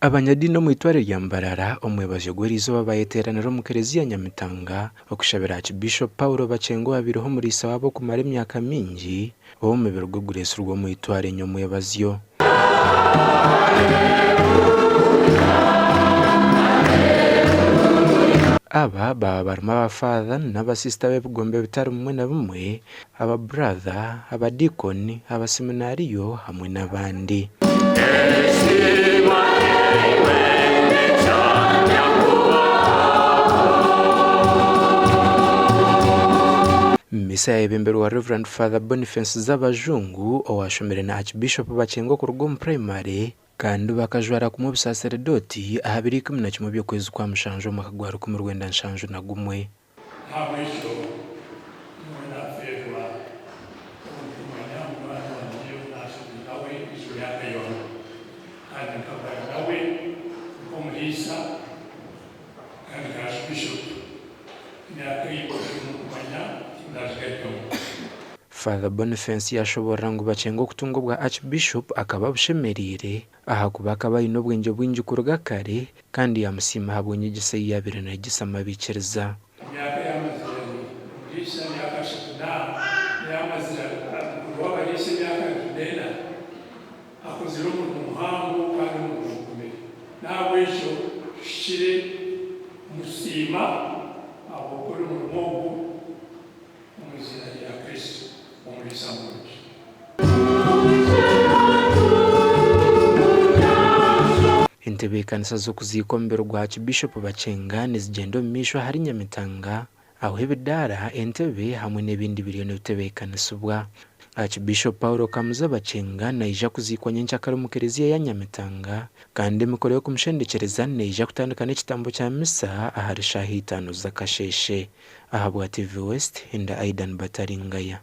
Abanyadiini omu itware rya Mbarara omwebazyo gw'erizooba bayeteeranira omu kereziya Nyamitanga okushabira Aakibiishopu Paulo Bakyenga owabaireho omuriisa waabo okumara emyaka mingi obu omubiri gwe gureetsirwe omu itware nyomwebazyo. Aba baaba barimu abafaatha n'abasiisita b'ebigombe bitari bimwe na bimwe, ababuratha, abadiikoni, abaseminaariyo hamwe n'abandi. Misa yayebemberwa Rev. Father Boniface Zabajungu owashomire na Archbishop Bakyenga okuruga omu Primary kandi bakajwara kumwe obusaseredooti aha biro 11 by'okwezi kwa mushanju omwaka gwa 1971. N'ahabw'ekyo nyowe naafeerwa ou ndikumanya, munywani wangye ou naashomire nawe egyo myaka yoona. Kandi nkakora nawe nk'omuriisa kandi nka Archbishop. Emyaka ei ndikumanya tindagigarukamu. Father Boniface yaashoboorora ngu Bakyenga okutunga obwa Archbishop akaba abushemereire ahakuba akaba aine obwengye bwingi kuruga kare kandi yaamusiima ahabw'enyegyesa ei yaabaire naayegyesamu abaikiriza. Emyaka ei amazire ari omuriisa emyaka ashatu na, ei amazire ari mukuru w'abariisa emyaka abiri n'ena, akozire omurimo muhango kandi omurimo gugumire. N'ahabw'ekyo tuhikire kumusiima ahabw'okukora omurimo ogu. Omu iziina rya Kristo, Omuriisa murungi. Entebeekanisa z'okuziika omubiri gwa Aakibiishopu Bakyenga nizigyenda omu maisho ahari Nyamitanga ahu ebidaara, entebe hamwe n'ebindi biriyo nibitebeekanisibwa. Aakibiishopu Paul Kamuza Bakyenga naija kuziikwa nyenkyakare omu kereziya ya Nyamitanga kandi emikoro y'okumushendekyereza neija kutandika n'ekitambo kya misa ahari shaaha itaano z'akasheeshe. Ahabwa TV West, ndi Aidan Bataringaya.